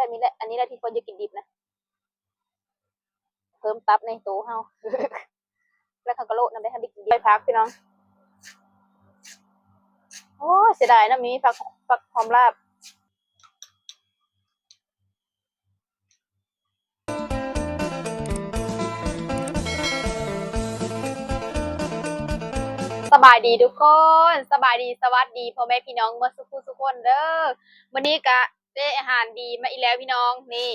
ອັນນີ້ແຫຼະ ອັນນີ້ແຫຼະທີ່ຂ້ອຍຢາກກິນດິບນະ ເພີ່ມຕັບໃນໂຕເຮົາ ແລ້ວເຂົາກໍໂລະນຳໄດ້ ເຮົາໄດ້ກິນດິບ. ໃສ່ຜັກ ພີ່ນ້ອງ. ໂອ້ຍ ເສຍດາຍນະ ມີຜັກ ຜັກຫອມລາບ. ສະບາຍດີທຸກຄົນ ສະບາຍດີ ສະຫວັດດີພໍ່ແມ່ພີ່ນ້ອງເໝິດສູ່ຜູ້ສູ່ຄົນເດີ້. ມື້ນີ້ກະໄດ້ອາຫານດີມາອີກແລ້ວພີ່ນ້ອງ. ນີ້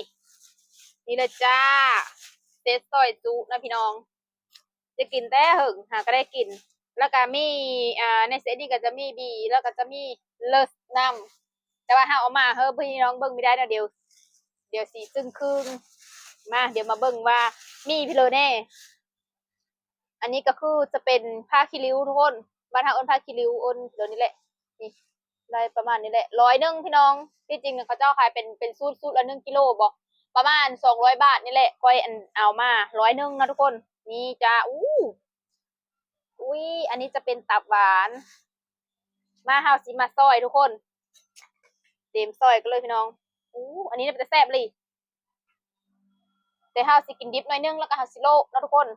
ນີ້ເລີຍຈ້າ ເຊັດຊອຍຈຸນະພີ່ນ້ອງ. ຈະກິນແຕ່ເຫິງຫາກໍໄດ້ກິນ. ແລ້ວກໍມີ ອ່າ ໃນເຊັດນີ້ກໍຈະມີບີ ແລ້ວກໍຈະມີເລີສນຳ. ແຕ່ວ່າເຮົາເອົາມາໃຫ້ພີ່ນ້ອງເບິ່ງບໍ່ໄດ້ເນາະ ດຽວ ດຽວຊິຈຶ່ງຄືນ. ມາ ດຽວມາເບິ່ງວ່າມີພີເລີແດ່. ອັນນີ້ກໍຄືຈະເປັນຜ້າຂີ້ລິ້ວທຸກຄົນ ບ້ານເຮົາເອີ້ນຜ້າຂີ້ລິ້ວ ເອີ້ນໂຕນີ້ແຫຼະ. ນີ້ ໄດ້ປະມານນີ້ແຫຼະ ຮ້ອຍໜຶ່ງພີ່ນ້ອງ. ທີ່ຈິງເຂົາເຈົ້າຂາຍເປັນ ເປັນຊຸດ ຊຸດລະໜຶ່ງກິໂລບໍ ປະມານສອງຮ້ອຍບາດນີ້ແຫຼະ. ຂ້ອຍ ອັນ ເອົາມາຮ້ອຍໜຶ່ງເນາະທຸກຄົນ. ນີ້ຈ້າ ອູ້ ອຸ້ຍ ອັນນີ້ຈະເປັນຕັບຫວານ. ມາ ເຮົາຊິມາຊອຍທຸກຄົນ ເຕັມຊອຍກັນເລີຍພີ່ນ້ອງ. ອູ້ ອັນນີ້ເປັນຕາແຊບອີ່ຫຼີ. ແຕ່ເຮົາຊິກິນດິບໜ້ອຍໜຶ່ງ ແລ້ວກໍເຮົາຊິໂລະເນາະທຸກຄົນ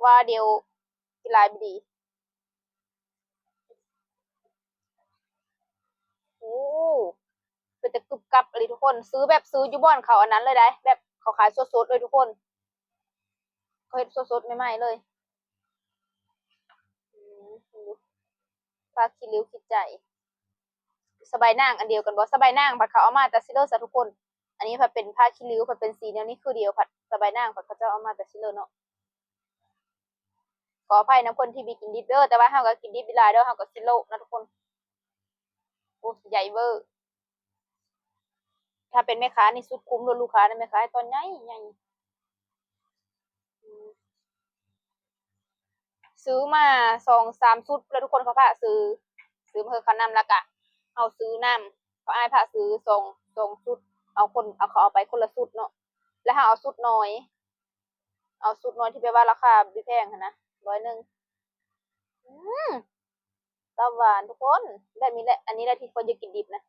ວ່າດຽວກິນຫຼາຍບໍ່ດີ. ໂອ້ ເປັນຕາກຶບກັບອີ່ຫຼີທຸກຄົນ. ຊື້ແບບ ຊື້ຢູ່ບ່ອນເຂົາອັນນັ້ນເລີຍໄດ໋ ແບບເຂົາຂາຍສົດໆເລີຍທຸກຄົນ. ເຂົາເຮັດສົດໆໃໝ່ໆເລີຍ. ອືມ ຜ້າຂີ້ລິ້ວຂີ້ໃຈ ສະບາຍນາງອັນດຽວກັນບໍ່? ສະບາຍນາງພັດເຂົາເອົາມາແຕ່ຊິເລີຊະທຸກຄົນ. ອັນນີ້ພັດເປັນຜ້າຂີ້ລິ້ວ ພັດເປັນສີແນວນີ້ຄືດຽວ ພັດສະບາຍນາງພັດເຂົາເຈົ້າເອົາມາແຕ່ຊິເລີເນາະ. ຂໍອະໄພນຳຄົນທີ່ບໍ່ກິນດິບເດີ້ ແຕ່ວ່າເຮົາກໍກິນດິບຢູ່ຫຼາຍດອກ ເຮົາກໍຊິໂລະນະທຸກຄົນ. ໂອ້ ໃຫຍ່ເວີ. ຖ້າເປັນແມ່ຄ້ານີ້ສຸດຄຸ້ມໂລດ ລູກຄ້ານະ ແມ່ຄ້າຕອນໃຫຍ່ໆ. ອືມ ຊື້ມາສອງສາມຊຸດແລ້ວທຸກຄົນ ເຂົາພາຊື້ ຊື້ມາເຮີເຂົານຳ ແລ້ວກະເຮົາຊື້ນຳ ເຂົາອ້າຍພາຊື້ສອງ ສອງຊຸດ. ເອົາຄົນ ເອົາ ເຂົາເອົາໄປຄົນລະຊຸດເນາະ ແລ້ວເຮົາເອົາຊຸດນ້ອຍ ເອົາຊຸດນ້ອຍທີ່ແບບວ່າລາຄາບໍ່ແພງຫັ້ນນະ ຮ້ອຍໜຶ່ງ. ອືມ ຕັບຫວານທຸກຄົນ ແບບນີ້ແຫຼະ. ອັນນີ້ແຫຼະທີ່ຂ້ອຍຢາກກິນດິບນະ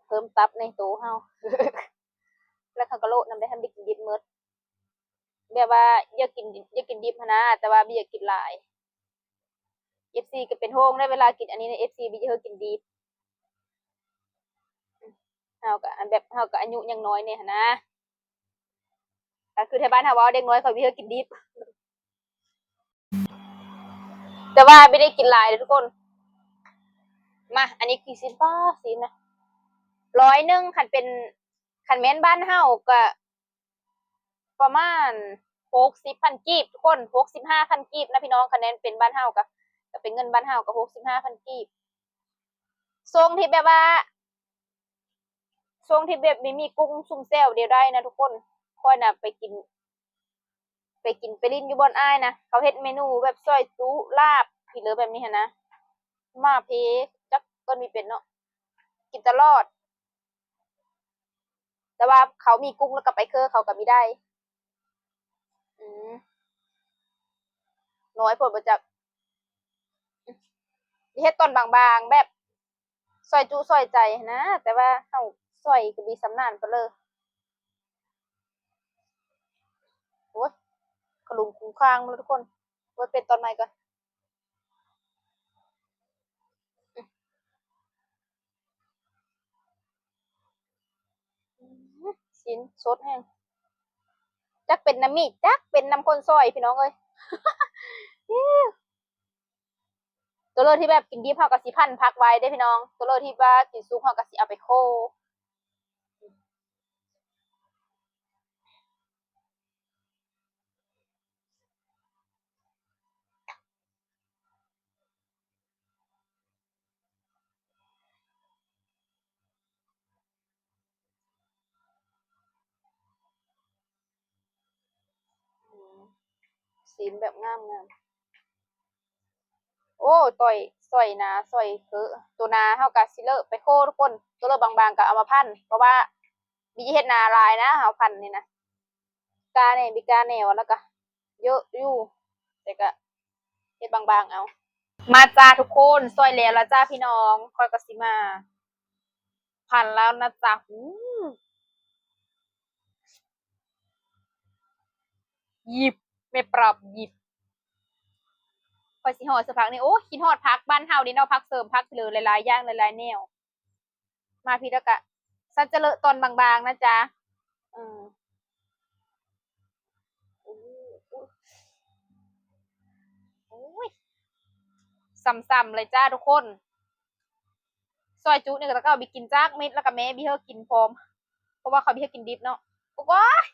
ເພີ່ມຕັບໃນໂຕເຮົາ ແລ້ວເຂົາກໍໂລະນຳໄດ້ ໃຫ້ໄດ້ກິນດິບໝົດ. ແບບວ່າຢາກກິນ ຢາກກິນດິບຫັ້ນນະ ແຕ່ວ່າບໍ່ຢາກກິນຫຼາຍ. ເອັຟຊີກໍເປັນຫ່ວງເດ້ ເວລາກິນອັນນີ້ນະ ເອັຟຊີບໍ່ຢາກໃຫ້ກິນດິບ. ເຮົາກໍ ອັນ ແບບເຮົາກໍອາຍຸຍັງນ້ອຍແດ່ຫັ້ນນະ. ກໍຄືໄທບ້ານເຮົາເວົ້າ ເດັກນ້ອຍເຂົາບໍ່ໃຫ້ກິນດິບ ແຕ່ວ່າບໍ່ໄດ້ກິນຫຼາຍເດ້ທຸກຄົນ. ມາ ອັນນີ້ຄືຊີ້ນ ປ້າ ຊີ້ນນະ ຮ້ອຍໜຶ່ງ. ຄັນເປັນ ຄັນແມ່ນບ້ານເຮົາກໍປະມານຫົກສິບພັນກີບທຸກຄົນ ຫົກສິບຫ້າພັນກີບນະພີ່ນ້ອງ. ຄັນແມ່ນເປັນບ້ານເຮົາກໍ ກໍເປັນເງິນບ້ານເຮົາກໍຫົກສິບຫ້າພັນກີບ. ຊ່ວງທີ່ແບບວ່າ ຊ່ວງທີ່ແບບມີ ມີກຸ້ງຊຸມແຈ່ວດຽວໄດ້ນະທຸກຄົນ ຂ້ອຍນະໄປກິນ ໄປກິນໄປຫຼິ້ນຢູ່ບ່ອນອ້າຍນະ ເຂົາເຮັດເມນູແບບຊອຍຈຸ ລາບ ກິນເລີຍແບບນີ້ຫັ້ນນະ. ມາເພ ຈັກເອີ້ນບໍ່ເປັນເນາະ ກິນຕະຫຼອດ. ແຕ່ວ່າເຂົາມີກຸ້ງແລ້ວກໍໄປເຄີເຂົາກໍບໍ່ໄດ້. ອືມ ນ້ອຍໂພດບໍ່ຈັກ ເຮັດຕອນບາງໆ ແບບ ຊອຍຈຸຊອຍໃຈຫັ້ນນະ ແຕ່ວ່າເຮົາຊອຍກໍບໍ່ຊຳນານປານໃດ. ໂອ້ຍ ຂະຫຼຸງຄຸງຄາງໝົດແລ້ວທຸກຄົນ. ໂອ້ຍ ເປັນຕອນໃໝ່ກ່ອນ. ຊີ້ນສົດແຮງ ຈັກເປັນນ້ຳມີດ ຈັກເປັນນ້ຳຄົນຊອຍ ພີ່ນ້ອງເອີຍ. ໂຕເລີທີ່ແບບກິນດິບເຮົາກໍຊິພັນຜັກໄວ້ເດ້ພີ່ນ້ອງ ໂຕເລີທີ່ວ່າກິນສຸກເຮົາກໍຊິເອົາໄປໂຄ. ອືມ ຊີ້ນແບບງາມໆ. ໂອ້ ຊອຍ ຊອຍໜາ ຊອຍເຄີ ໂຕໜາເຮົາກະຊິເລີໄປໂຄທຸກຄົນ ໂຕເລີບາງໆ ກະເອົາມາພັນ ເພາະວ່າບີເຮັດໜາຫຼາຍນະ ເຮົາພັນນີ້ນະ ກາແດ່ ບີກາແດ່ ແລ້ວກະເຍອະຢູ່ ແຕ່ກະເຮັດບາງໆ ເອົາ. ມາຈ້າທຸກຄົນ ຊອຍແລ້ວລະຈ້າພີ່ນ້ອງ ຂ້ອຍກະຊິມາ ພັນແລ້ວນະຈ໊ະ. ຫຍິບ ແມ່ປາບ ຫຍິບ. ຂ້ອຍຊິຫໍ່ໃສ່ຜັກນີ້. ໂອ້ຍ ຄິດຮອດຜັກບ້ານເຮົາເດ້ເນາະ, ຜັກເສີມ ຜັກເລີ ຫຼາຍໆຢ່າງ ຫຼາຍໆແນວ. ມາພີ້ແລ້ວກະ ສັນຈະເລີະຕອນບາງໆນະຈ໊ະ. ເອີ ໂອ້ຍ ຊ້ຳໆເລີຍຈ້າທຸກຄົນ. ຊອຍຈຸນີ້ກໍແຕ່ເກົ່າບໍ່ກິນຈັກເມັດ ແລ້ວກໍແມ່ບໍ່ໃຫ້ກິນພ້ອມ ເພາະວ່າເຂົາບໍ່ໃຫ້ກິນດິບເນາະ. ໂອ້ຍ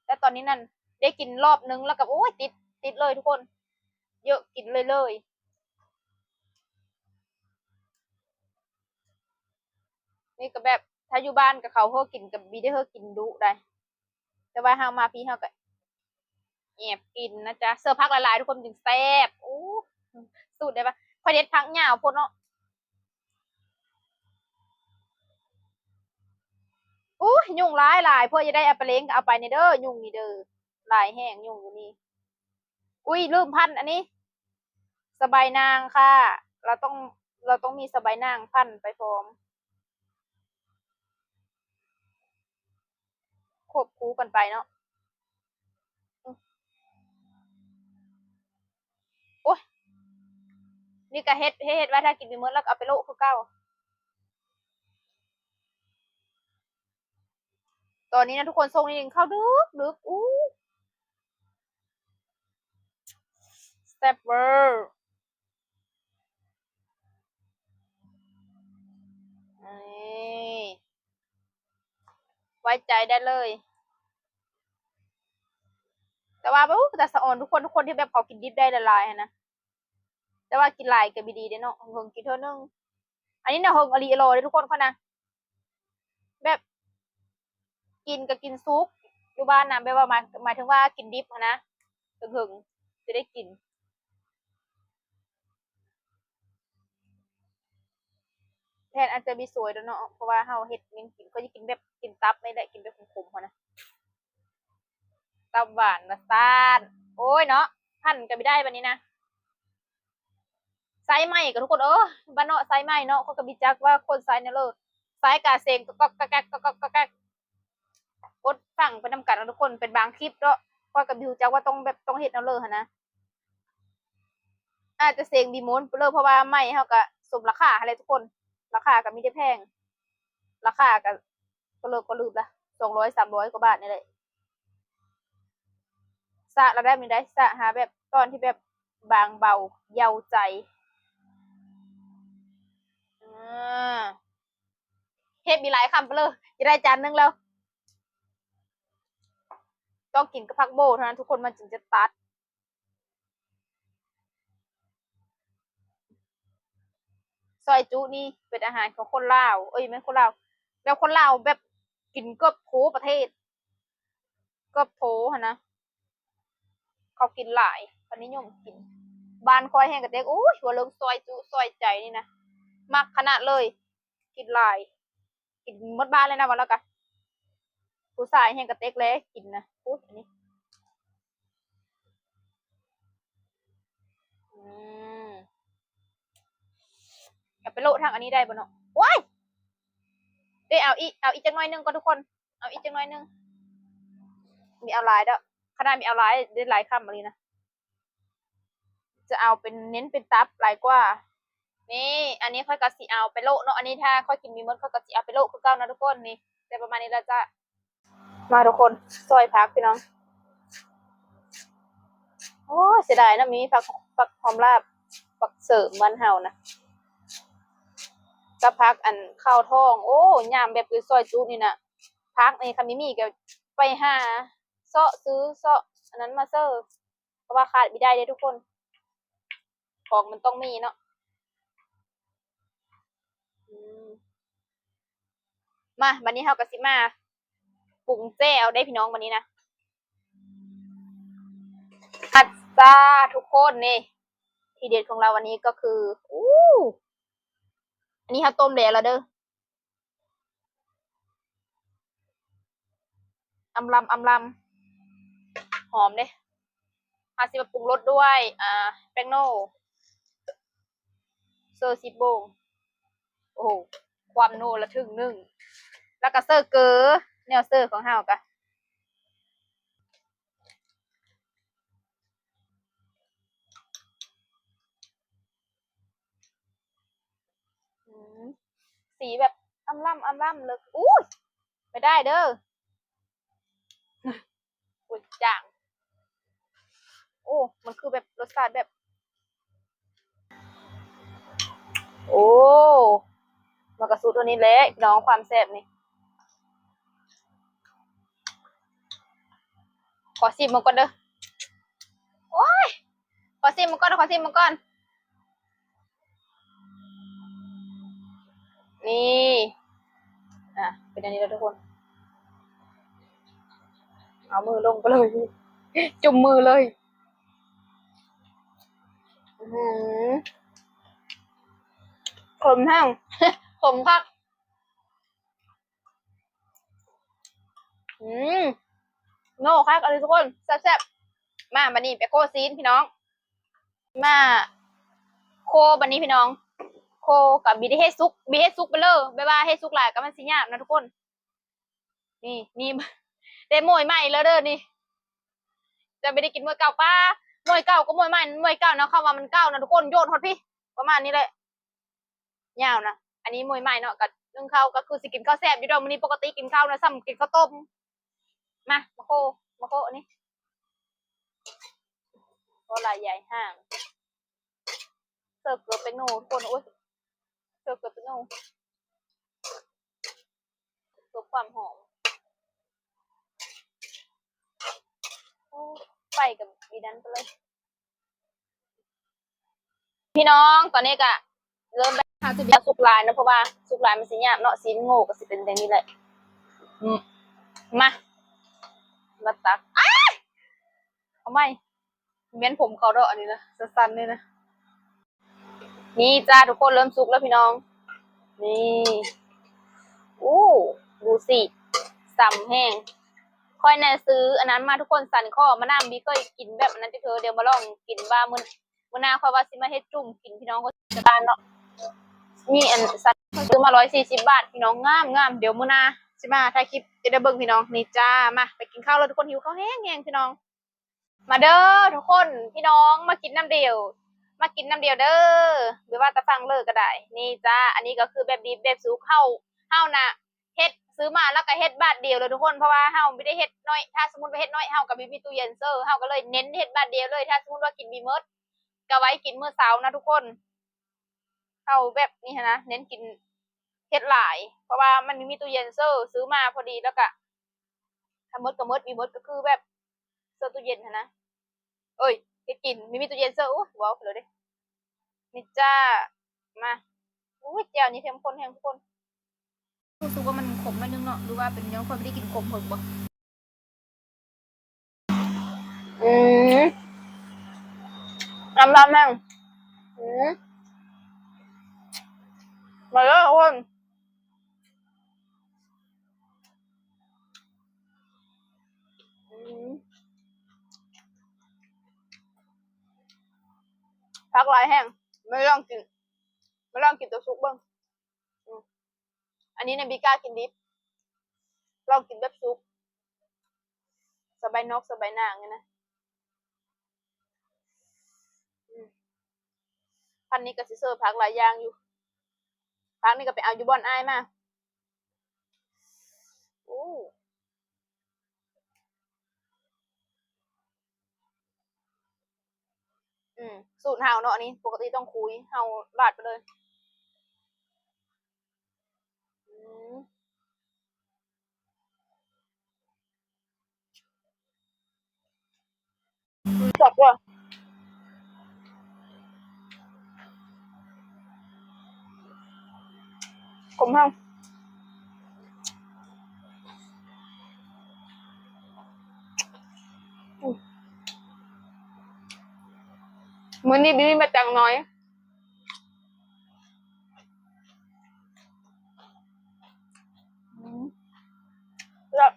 ແຕ່ຕອນນີ້ນັ້ນໄດ້ກິນລອບໜຶ່ງ ແລ້ວກໍ ໂອ້ຍ ຕິດ ຕິດເລີຍທຸກຄົນ ເຍາະກິນເລີຍໆ. ນີ້ກໍແບບ ຖ້າຢູ່ບ້ານກໍເຂົາໃຫ້ກິນ ກໍບໍ່ໄດ້ໃຫ້ກິນດຸໃດ. ແຕ່ວ່າເຮົາມາພີ້ເຮົາກໍແອບກິນນະຈ໊ະ. ເສີມຜັກຫຼາຍໆທຸກຄົນຈຶ່ງແຊບ. ໂອ້ ສູດໄດ້ປະ? ຂ້ອຍເດັດຜັກຍາວໂພດເນາະ. ໂອ້ຍ ຍຸງຫຼາຍໆ. ເພື່ອຈະໄດ້ເອົາໄປເລັງກໍເອົາໄປນີ້ເດີ ຍຸງນີ້ເດີ. ຫຼາຍແຮງຍຸງຢູ່ນີ້. ອຸ້ຍ ລືມພັນອັນນີ້ ສະບາຍນາງຄ່ະ. ເຮົາຕ້ອງ ເຮົາຕ້ອງມີສະບາຍນາງພັນໄປພ້ອມ ຄວບຄູ່ກັນໄປເນາະ. ໂອ້ຍ ນີ້ກໍເຮັດ ເຮັດ ເຮັດໄວ້ ຖ້າກິນບໍ່ໝົດແລ້ວກໍເອົາໄປໂລະຄືເກົ່າ. ຕອນນີ້ນະທຸກຄົນ ຊ່ວງນີ້ກິນເຂົ້າດຶກໆ. ອູ້ ແຊບເວີ. ນີ້ ໄວ້ໃຈໄດ້ເລີຍ. ແຕ່ວ່າ ໂອ້ ແຕ່ສະອອນທຸກຄົນ ທຸກຄົນທີ່ແບບເຂົາກິນດິບໄດ້ຫຼາຍໆຫັ້ນນະ. ແຕ່ວ່າກິນຫຼາຍກໍບໍ່ດີເດ້ເນາະ ເຫິງໆກິນເທື່ອໜຶ່ງ. ອັນນີ້ນະ ເຫິງອີ່ຫຼີເດທຸກຄົນ ຂ້ອຍນະ ແບບ ກິນກໍກິນສຸກຢູ່ບ້ານນະ ແບບວ່າ ໝາຍ ໝາຍເຖິງວ່າກິນດິບຫັ້ນນະ ເຫິງໆຈະໄດ້ກິນ. ແພດອາດຈະບໍ່ຊ່ວຍດອກເນາະ ເພາະວ່າເຮົາເຮັດຍັງກິນ ຂ້ອຍຊິກິນແບບ ກິນຕັບນີ້ແຫຼະ ກິນແບບຂົມໆຫັ້ນນະ. ຕັບຫວານວ່າຊັ້ນ. ໂອ້ຍເນາະ ພັນກໍບໍ່ໄດ້ບັດນີ້ນະ. ສາຍໄໝກໍ ທຸກຄົນເອີຍ ບ້ານນອກສາຍໄໝເນາະ ຂ້ອຍກໍບໍ່ຈັກວ່າຄົນສາຍແນວເລີ ສາຍກະເສັງກະກອກກະແກກ ກະກອກກະແກກ. ອົດຟັງໄປນຳກັນເນາະທຸກຄົນ ເປັນບາງຄລິບເນາະ ຂ້ອຍກໍບໍ່ຮູ້ຈັກວ່າຕ້ອງແບບ ຕ້ອງເຮັດແນວເລີຫັ້ນນະ. ອາດຈະເສັງບີໂມນໄປເລີຍ ເພາະວ່າໄໝເຮົາກະສົມລາຄາຫັ້ນແຫຼະທຸກຄົນ ລາຄາກະມີແຕ່ແພງ ລາຄາກະ ກໍເລີກ ກໍລືມລະ ສອງຮ້ອຍ ສາມຮ້ອຍກວ່າບາດນີ້ແຫຼະ. ສະລະແບບນີ້ໄດ໋ ສະຫາແບບຕອນທີ່ແບບບາງເບົາເຍົາໃຈ. ອາ ເຮັດມີຫຼາຍຄຳໄປເລີຍ ຈະໄດ້ຈານໜຶ່ງແລ້ວ. ຕ້ອງກິນກັບຜັກໂບເທົ່ານັ້ນທຸກຄົນ ມັນຈຶ່ງຈະຕັດ. ຊອຍຈຸນີ້ເປັນອາຫານຂອງຄົນລາວ ເອີຍ ແມ່ນຄົນລາວ ແບບຄົນລາວແບບກິນເກືອບທົ່ວປະເທດ ເກືອບທົ່ວຫັ້ນນະ ເຂົາກິນຫຼາຍ ເຂົານິຍົມກິນ. ບ້ານຂ້ອຍແຮ່ງກະເຕັກ ໂອ້ຍ ເວົ້າເລື່ອງຊອຍຈຸ ຊອຍໃຈນີ້ນະ ມັກຂະໜາດເລີຍ ກິນຫຼາຍ ກິນໝົດບ້ານເລີຍນະ ວ່າແລ້ວກະ ຜູ້ຊາຍແຮ່ງກະເຕັກແລະກິນນະ. ໂອ້ຍ ອັນນີ້ ອືມ ເອົາໄປໂລະທາງອັນນີ້ໄດ້ບໍ່ເນາະ? ໂອ້ຍ ເດ ເອົາອີກ ເອົາອີກຈັກໜ້ອຍໜຶ່ງກ່ອນທຸກຄົນ ເອົາອີກຈັກໜ້ອຍໜຶ່ງ ບໍ່ເອົາຫຼາຍດອກ ຂະໜາດບໍ່ເອົາຫຼາຍ ໄດ້ຫຼາຍຄຳອີ່ຫຼີນະ. ຈະເອົາເປັນ ເນັ້ນເປັນຕັບຫຼາຍກວ່າ. ນີ້ ອັນນີ້ຂ້ອຍກໍຊິເອົາໄປໂລະເນາະ ອັນນີ້ຖ້າຂ້ອຍກິນບໍ່ໝົດ ຂ້ອຍກໍຊິເອົາໄປໂລະຄືເກົ່ານະທຸກຄົນ. ນີ້ ໄດ້ປະມານນີ້ແລ້ວຈ້າ. ມາທຸກຄົນ ຊອຍຜັກພີ່ນ້ອງ. ໂອ້ຍ ເສຍດາຍເນາະ ມີຜັກ ຜັກຫອມລາບ ຜັກເສີມບ້ານເຮົານະ ກັບຜັກອັນເຂົ້າທ້ອງ. ໂອ້ ຍາມແບບຊອຍຈຸນີ້ນະ ຜັກນີ້ຄັນມີ ມີກໍໄປຫາເຊາະຊື້ ເຊາະອັນນັ້ນມາເສີມ. ເພາະວ່າຂາດບໍ່ໄດ້ເດ້ທຸກຄົນ ຂອງມັນຕ້ອງມີເນາະ. ອືມ ມາ ບັດນີ້ເຮົາກໍຊິມາປຸງແຈ່ວເດ້ພີ່ນ້ອງ ບັດນີ້ນະ. ອັດຊາ ທຸກຄົນ ນີ້ ທີເດັດຂອງລາວວັນນີ້ກໍຄື ອູ້ ອັນນີ້ເຮົາຕົ້ມແລ້ວລະເດີ. ອຳລຳ ອຳລຳ ຫອມເດ້. ເຮົາຊິມາປຸງລົດດ້ວຍ ອ່າ ແປ້ງໂນ່ ເຊີສິບໂມງ. ໂອ້ໂຫ ຄວາມນົວລະເຖິງໜຶ່ງ ແລ້ວກໍເຊີເກີ ແນວເຊີຂອງເຮົາກະ ອືມ ສີແບບອຳລ້ຳ ອຳລ້ຳເລີຍ ອຸ້ຍ ໄປໄດ້ເດີ ໂອ້ຍ ຈາງ ໂອ້ ມັນຄືແບບລົດຊາດແບບ ໂອ້ ມັນກະສຸດອັນນີ້ແຫຼະພີ່ນ້ອງ ຄວາມແຊບນີ້ ຂໍຊີມເບິ່ງກ່ອນເດີ ໂອ້ຍ ຂໍຊີມເບິ່ງກ່ອນ ຂໍຊີມເບິ່ງກ່ອນ. ນີ້ ອ່ະ ເປັນອັນນີ້ແລ້ວທຸກຄົນ ເອົາມືລົງໄປເລີຍ ຈຸ່ມມືເລີຍ ອືຫື ຂົມແຮງ ຂົມຄັກ ອືມ ໂນ ຄັກ ອັນນີ້ທຸກຄົນ ແຊບໆ ມາ ບາດນີ້ໄປໂຄຊີ້ນພີ່ນ້ອງ ມາໂຄບາດນີ້ພີ່ນ້ອງ ໂຄກະບີເຮັດສຸກ ບີເຮັດສຸກໄປເລີຍ ແບບວ່າເຮັດສຸກຫຼາຍກະມັນຊິຫຍາບນະທຸກຄົນ ນີ້ ນີ້ ໄດ້ໂມຍໃໝ່ແລ້ວເດີນີ້ ຈະບໍ່ໄດ້ກິນໂມຍເກົ່າ ປ້າ ໂມຍເກົ່າກັບໂມຍໃໝ່ ໂມຍເກົ່ານະ ຄຳວ່າມັນເກົ່ານະທຸກຄົນ ໂຍນຮອດພີ້ ປະມານນີ້ແຫຼະ ຍາວນະ ອັນນີ້ໂມຍໃໝ່ເນາະ ກະໜຶ້ງເຂົ້າ ກະຄືຊິກິນເຂົ້າແຊບຢູ່ດອກ ມື້ນີ້ປົກກະຕິກິນເຂົ້ານະ ສ່ຳກິນເຂົ້າຕົ້ມ ມາ ມາໂຄ ມາໂຄອັນນີ້ ໂຄຫຼາຍໃຫຍ່ຫ່າງ ເສີບເກືອເປໂນທຸກຄົນ ໂອ້ຍ ເສີບເກືອເປໂນ ເພື່ອຄວາມຫອມ ໂອ້ ໄຟກະບີນັ້ນໄປເລີຍ ພີ່ນ້ອງ ຕອນນີ້ກະເລີ່ມແບບ ເຮົາຈະບໍ່ເອົາສຸກຫຼາຍເນາະ ເພາະວ່າສຸກຫຼາຍມັນຊິຫຍາບເນາະ ຊີ້ນໂງ່ກະຊິເປັນແບບນີ້ແຫຼະ ອືມ ມາ ມາຕັກ ອ້າຍ ເອົາໃໝ່ ແມ່ນຜົມເຂົາດອກ ອັນນີ້ນະ ສັ້ນໆ ນີ້ນະ ນີ້ຈ້າ ທຸກຄົນ ເລີ່ມສຸກແລ້ວພີ່ນ້ອງ ນີ້ ອູ້ ດູຊິ ສ່ຳແຮງ ຂ້ອຍນະຊື້ອັນນັ້ນມາທຸກຄົນ ສັນຄໍມານຳ ບີເຄີຍກິນແບບອັນນັ້ນຈັກເທື່ອ ດຽວມາລອງກິນວ່າມື້ ມື້ໜ້າຂ້ອຍວ່າຊິມາເຮັດຈຸ້ມກິນພີ່ນ້ອງ ຂ້ອຍຈະບ້ານເນາະ ມີອັນສັນ ຂ້ອຍຊື້ມາຮ້ອຍສີ່ສິບບາດພີ່ນ້ອງ ງາມໆ ດຽວມື້ໜ້າຊິມາຖ່າຍຄລິບໃຫ້ເບິ່ງພີ່ນ້ອງ ນີ້ຈ້າ ມາ ໄປກິນເຂົ້າແລ້ວທຸກຄົນ ຫິວເຂົ້າແຮງໆ ພີ່ນ້ອງ. ມາເດີທຸກຄົນ ພີ່ນ້ອງ ມາກິນນ້ຳດຽວ ມາກິນນ້ຳດຽວເດີ ບໍ່ວ່າແຕ່ຝັ່ງເລີກະໄດ້ ນີ້ຈ້າ ອັນນີ້ກະຄືແບບດິບແບບສຸກ ເຮົາ ເຮົານະເຮັດ ຊື້ມາແລ້ວກະເຮັດບາດດຽວເລີຍທຸກຄົນ ເພາະວ່າເຮົາບໍ່ໄດ້ເຮັດນ້ອຍ ຖ້າສົມມຸດວ່າເຮັດນ້ອຍ ເຮົາກະບໍ່ມີຕູ້ເຢັນເຊີ ເຮົາກະເລີຍເນັ້ນເຮັດບາດດຽວເລີຍ ຖ້າສົມມຸດວ່າກິນບໍ່ໝົດ ກະໄວ້ກິນມື້ເຊົ້ານະທຸກຄົນ ເຮົາແບບນີ້ຫັ້ນນະ ເນັ້ນກິນ ເຮັດຫຼາຍ ເພາະວ່າມັນບໍ່ມີຕູ້ເຢັນເຊີ ຊື້ມາພໍດີ ແລ້ວກະ ຖ້າໝົດກະໝົດ ບໍ່ໝົດກະຄືແບບ ເຊີຕູ້ເຢັນຫັ້ນນະ ເອີຍ ເຮັດກິນ ບໍ່ມີຕູ້ເຢັນເຊີ ໂອ້ຍ ເວົ້າໄປເລີຍເດ້ ນີ້ຈ້າ ມາ ອຸ້ຍ ແຈ່ວນີ້ເຂັ້ມຂຸ້ນແຮງທຸກຄົນ ຮູ້ສຶກວ່າມັນຂົມໜ້ອຍໜຶ່ງເນາະ ຫຼືວ່າເປັນຍ້ອນຂ້ອຍບໍ່ໄດ້ກິນຂົມເພິ່ນບໍ? ອືມ ນ້ຳລຳແຮງ ອືມ ມາເດີທຸກຄົນ ອືມ ຜັກຫຼາຍແຮງ ມາລອງກິນ ມາລອງກິນໂຕສຸກເບິ່ງ ອືມ. ອັນນີ້ນະ ບີກ້າກິນດິບ ລອງກິນແບບສຸກ ສະບາຍນອກສະບາຍໜາງນີ້ນະ ອືມ ພັນນີ້ກະຊິເສີບຜັກຫຼາຍຢ່າງຢູ່ ຜັກນີ້ກະໄປເອົາຢູ່ບ່ອນອ້າຍມາ ໂອ້. ອືມ ສູດເຮົາເນາະ ອັນນີ້ປົກກະຕິຕ້ອງຄຸຍ ເຮົາລາດໄປເລີຍ ອືມ ແຊບເດີ ຂົມແຮງ ອືມ ມື້ນີ້ບີມີແຕ່ແຕງນ້ອຍ ອືມ ແຊບ.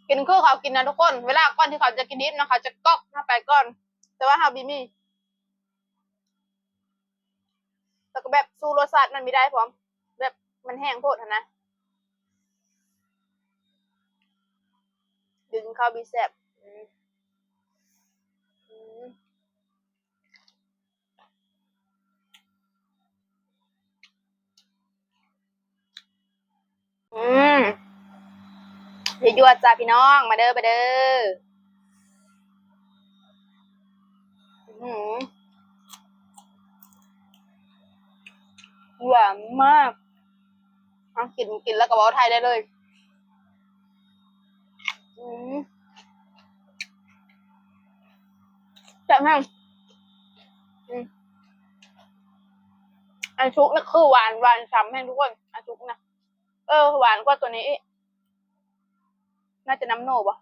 ກິນຄືເຂົາກິນນະທຸກຄົນ ເວລາກ່ອນທີ່ເຂົາຈະກິນດິບນະ ເຂົາຈະກອກເຂົ້າໄປກ່ອນ ແຕ່ວ່າເຮົາບໍ່ມີ ແລ້ວກໍແບບສູ້ລົດຊາດມັນບໍ່ໄດ້ພ້ອມ ແບບມັນແຫ້ງໂພດຫັ້ນນະ ກິນເຂົ້າບໍ່ແຊບ ອືມ ອືມ. ອືມ ຍົວໆ ຈ້າພີ່ນ້ອງ ມາເດີ ມາເດີ ອືມ ຫວານມາກ ເອົາ ກິນ ກິນແລ້ວກໍເວົ້າໄທໄດ້ເລີຍ ອືມ ແຊບແຮງ ອືມ ອັນສຸກນີ້ຄືຫວານ ຫວານຊຳແຮງທຸກຄົນ ອັນສຸກນະ ເອີ ຫວານກວ່າຕົວນີ້ອີກ ໜ້າຈະນ້ຳໂນບໍ່